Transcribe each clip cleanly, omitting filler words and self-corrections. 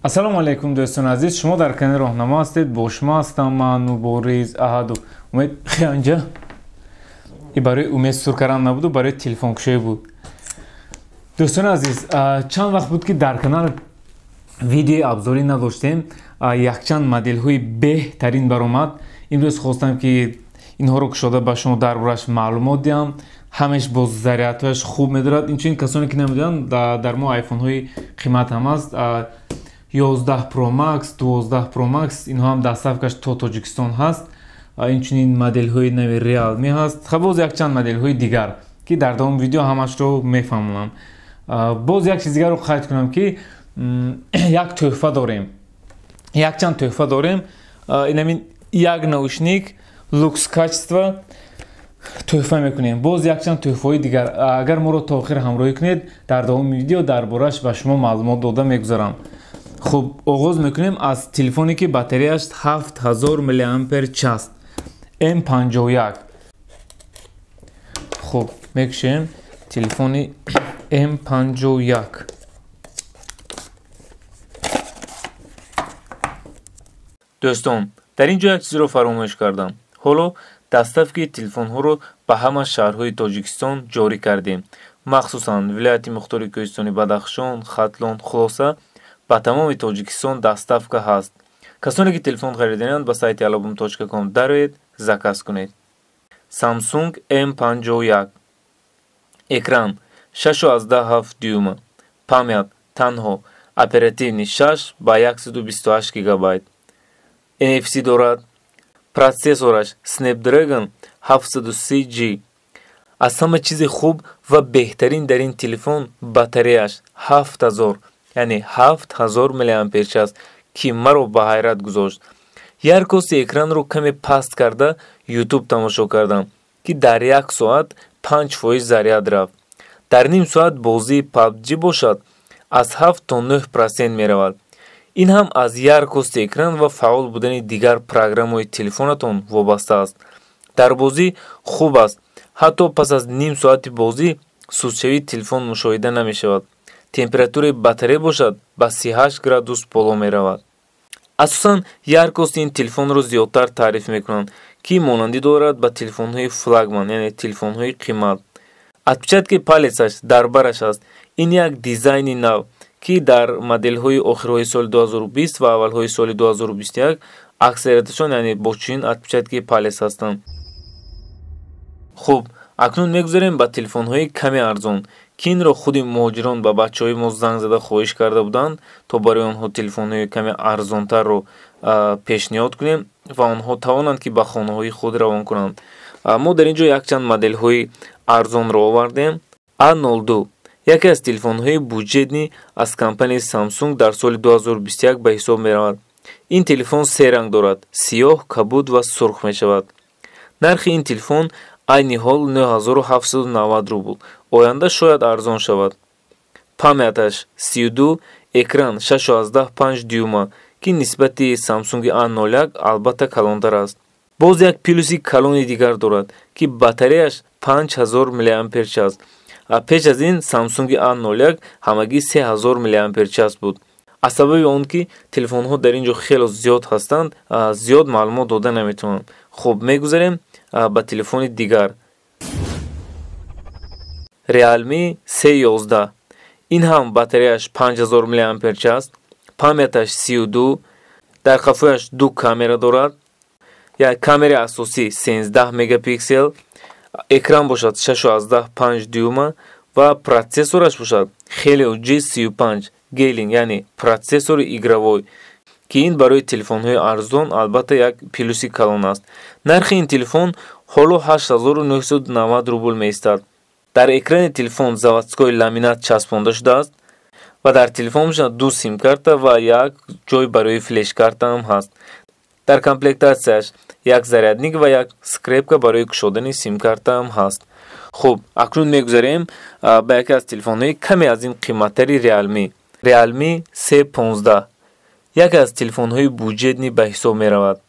Ассалому алайкум, дӯстони азиз, шумо дар канали Роҳнамо ҳастед. Бо шумо ҳастам ман, Мубориз Аҳадов. Умед, хианҷа и барои Умед сур кардан набуду, барои телефонкушоӣ буд. Дӯстони азиз, чанд вақт буд, ки дар канал видеои обзорӣ надоштем. Якчанд моделҳои беҳтарин баромад. Имрӯз хостам, ки инҳоро кушода ба шумо дар борааш маълумот диҳам. Ҳамеш бо зарядҳояш хуб медорад. Инчунин, касоне ки намедонанд, дар мо айфонҳои қимат ҳам аст: 11 Pro Max, 12 Pro Max. Инҳо ҳам доставкаш то Тоҷикистон ҳаст. Инчунин моделҳои нави Realme ҳаст, боз якчанд моделҳои дигар, ки дар давоми видео ҳамашро мефаҳмонам. Боз як чиз дигарро қайд кунам, ки як тӯҳфа дорем, якчанд тӯҳфа дорем. Инамин як наушник люкс качество тӯҳфа мекунем, боз якчанд тӯҳфаҳои дигар. Агар моро то охир ҳамроҳӣ кунед, дар давоми видео дар борааш ба шумо маълумот дода мегузарам. Хуб, оғоз мекунем аз телефоне, ки батареяш 7000 миллиампер час, М51. Хуб, мекушем телефони М51. Дӯстон, дар ин ҷо як чизро фаромӯш кардам. Ҳоло доставкаи телефонҳоро ба ҳама шаҳрҳои Тоҷикистон ҷорӣ кардем, махсусан вилояти мухтори Кӯҳистони Бадахшон, Хатлон, хулоса, ба тамоми Тоҷикистон доставка ҳаст. Касоне ки телефон хариданианд, ба сайти alobum.com дароед, заказ кунед. Samsung M51, экран 6,7 дюйма, память танҳо оперативный 6 ба 128 гигабайт, NFC дорад. Процессораш Snapdragon 730G. Аз ҳама чизи хуб ва беҳтарин дар ин телефон батареяш 7000, яъне 7000 миллиампер-час, ки маро ба ҳайрат гузошт. Яркости экранро каме паст карда Ютуб тамошо кардам, ки дар як соат 5% заряд рафт. Дар ним соат бозии PUBG бошад, аз 7 то 9% меравад. Ин ҳам аз яркости экран ва фаъол будани дигар программаҳои телефонатон вобаста аст. Дар бозӣ хуб аст, ҳатто пас аз ним соати бозӣ сустшавии телефон мушоҳида намешавад. Температураи батарея бошад, ба 38 градус боло меравад. Асосан яркости ин телефонро зиёдтар таъриф мекунанд, ки монандӣ дорад ба телефонҳои флагман, яъне телефонҳои қимат. Отпечатки палецаш дар бараш аст. Ин як дизайни нав, ки дар моделҳои охирҳои соли 2020 ва аввалҳои соли 2021 аксарияташон, яъне бо чунин отпечатки палец ҳастанд. Хуб, акнун мегузарем ба телефонҳои каме арзон, ки инро худи муҳоҷирон ба бачаҳои мо занг зада хоҳиш карда буданд, то барои онҳо телефонҳои каме арзонтарро пешниҳод кунем ва онҳо тавонанд, ки ба хонаҳои худ равон кунанд. Мо дар ин ҷо якчанд моделҳои арзонро овардем. А02 яке аз телефонҳои бюджетный аз компанияи Samsung дар соли 2021 ба ҳисоб меравад. Ин телефон се ранг дорад: сиёҳ, кабуд ва сурх мешавад. Нархи ин телефон айни ҳол 9790 рубл, оянда шояд арзон шавад. Памяташ 32, экран 6,5 дюйма, ки нисбати Samsung A01 албатта калонтар аст. Боз як плюси калони дигар дорад, ки батареяш 5000 миллиампер-час. Пеш аз ин Samsung A01 ҳамагӣ 3000 миллиампер-час буд. Аз сабаби он ки телефонҳо дар ин ҷо хело зиёд ҳастанд, зиёд маълумот дода наметавонам. Хуб, мегузарем ба телефони дигар, Realme C11. Ин ҳам батареяш 5000 миллиампер-час, памяташ 32, дар қафояш ду камера дорад, як камераи асосӣ 13 мегапиксел, экран бошад 6,5 дюйма ва процессораш бошад Helio G35 Gaming, яъне процессори игровой, ки ин барои телефонҳои арзон албатта як плюси калон аст. Нархи ин телефон ҳоло 8990 рубл меистад. Дар экрани телефон заводской ламинат часпонда шудааст ва дар телефон бошад ду симкарта ва як ҷой барои флешкарта ҳам ҳаст. Дар комплектатсияш як зарядник ва як скрепка барои кушодани симкарта ҳам ҳаст. Хуб, акнун мегузарем ба яке аз телефонҳои каме аз ин қиматтари Realme, Realme C15. Яке аз телефонҳои бюджетный ба ҳисоб меравад.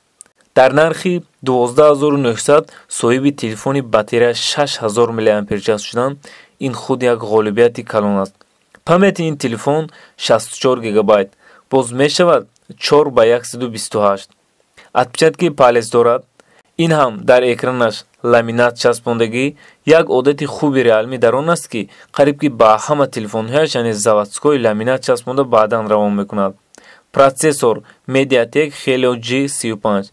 Дар нархи 12900 соҳиби телефони батарея 6000 мАч шудан, ин худ як ғолибияти калон аст. Памяти ин телефон 64 гигабайт, боз мешавад 4 ба 128. Отпечатки палец дорад. Ин ҳам дар экранаш ламинат часпондагӣ. Як одати хуби Realme дар он аст, ки қариб ки ба ҳама телефонҳояш, яъне заводской ламинат часпонда баъдан равон мекунад. Процессор MediaTek Helio G35.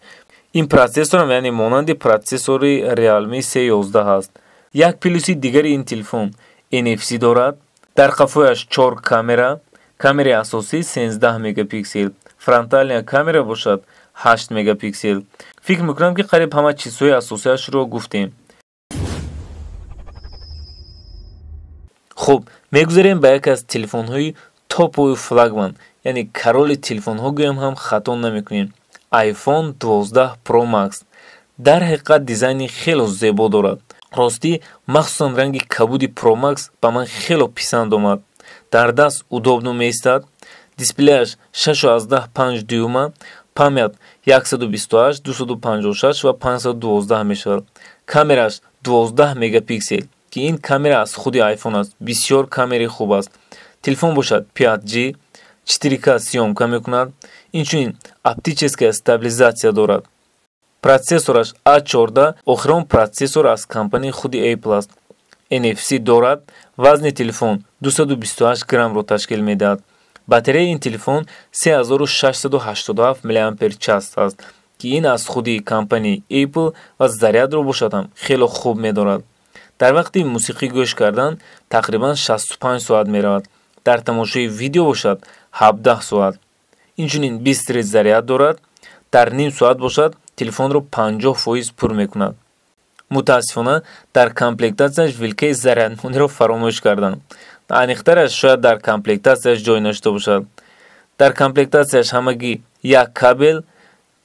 Ин процессорам яъне монанди процессори Realme C11 аст. Як плюси дигари ин телефон NFC дорад. Дар қафояш 4 камера. Камераи асосӣ 13 мегапиксел, фронтальная камера бошад 8 мегапиксел. Фикр мекунам, ки қариб ҳама чизҳои асосиашро гуфтем. Хуб, мегузарем ба яке аз телефонҳои топови флагман, яъне короли телефонҳо гӯям ҳам хато намекунем. iPhone 12 Pro Max дар ҳақиқат дизайни хело зебо дорад. Ростӣ, махсусан ранги кабуди Pro Max ба ман хело писанд омад. Дар даст удобно меистад. Дисплеяш 6,5 дюйма, память 128, 256 ва 512 мешавад. Камераш 12 мегапиксел, ки ин камера аз худи iPhone аст. Бисёр камераи хуб аст. Телефон бошад 5G, 4K съёмка мекунад. Инчунин оптическая стабилизация дорад. Процессораш A14, охирон процессор аз компанияи худи Apple аст. NFC дорад. Вазни телефон 228 граммро ташкил медиҳад. Батареяи ин телефон 3687 мАч аст, ки ин аз худи компанияи Apple ва зарядро бошад ҳам хело хуб медорад. Дар вақти мусиқӣ гӯш кардан тақрибан 65 соат меравад. Дар тамошои видео бошад 17 соат. Инчунин быстрый заряд дорад. Дар ним соат бошад телефонро 50% пур мекунад. Мутаассифона, дар комплектатсияш вилкаи зарядмониро фаромӯш кардам. Аниқтараш, шояд дар комплектатсияш ҷой нашуда бошад. Дар комплектатсияш ҳамагӣ як кабел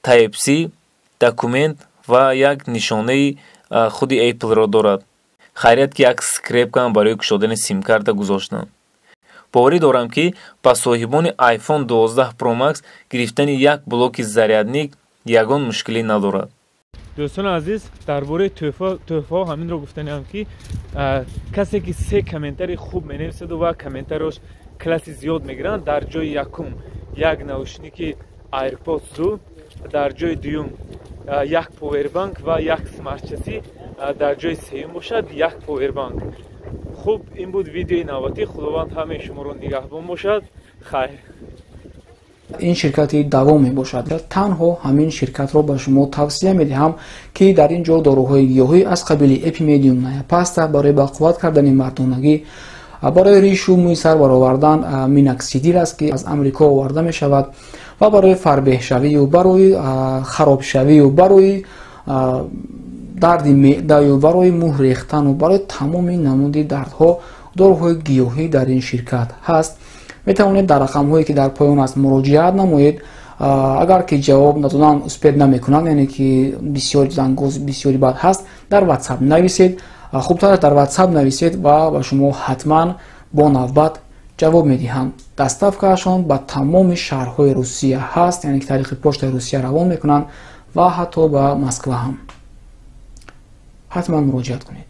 Type-C, документ ва як нишонаи худи Apple-ро дорад. Хайрият, ки як скрепкаам барои кушодани симкарта гузоштам. Боварӣ дорам, ки ба соҳибони iPhone 12 Pro Max гирифтани як блоки зарядник ягон мушкилӣ надорад. Дӯстони азиз, дар бораи тӯҳфаҳо ҳаминро гуфтаниам, ки касе ки се комментарии хуб менависаду ва комментариҳош класси зиёд мегиранд, дар ҷои якум як наушники AirPods 2, дар ҷои дуюм як повербанк ва як смартчасы, дар ҷои сеюм бошад як повербанк. Хуб, ин буд видеои навбатӣ. Худованд ҳамаи шуморо нигаҳбон бошад. Хайр. Ин ширкати давом мебошад. Танҳо ҳамин ширкатро ба шумо тавсия медиҳам, ки дар ин ҷо доруҳои гиёҳӣ аз қабили эпимедиум наяпаста барои бақувват кардани мардонагӣ, барои ришу мӯи сар баровардан миноксидил аст, ки аз Амрико оварда мешавад, ва барои фарбеҳшавию барои харобшавию барои дарди меъдаю барои мӯҳ рехтану барои тамоми намуди дардҳо доруҳои гиёҳӣ дар ин ширкат ҳаст. Метавонед дар рақамҳое, ки дар поён аст, муроҷиат намоед. Агар ки ҷавоб надодан успеть намекунанд, яъне ки бисёри зангоз бисёри бад ҳаст, дар WhatsApp нависед. Хубтар дар WhatsApp нависед ва ба шумо ҳатман бо навбат ҷавоб медиҳанд. Доставкаашон ба тамоми шаҳрҳои Русия ҳаст, яъне ки тариқи почтаи Русия равон мекунанд ва ҳатто ба Москва ҳам. Ҳатман муроҷиат кунед.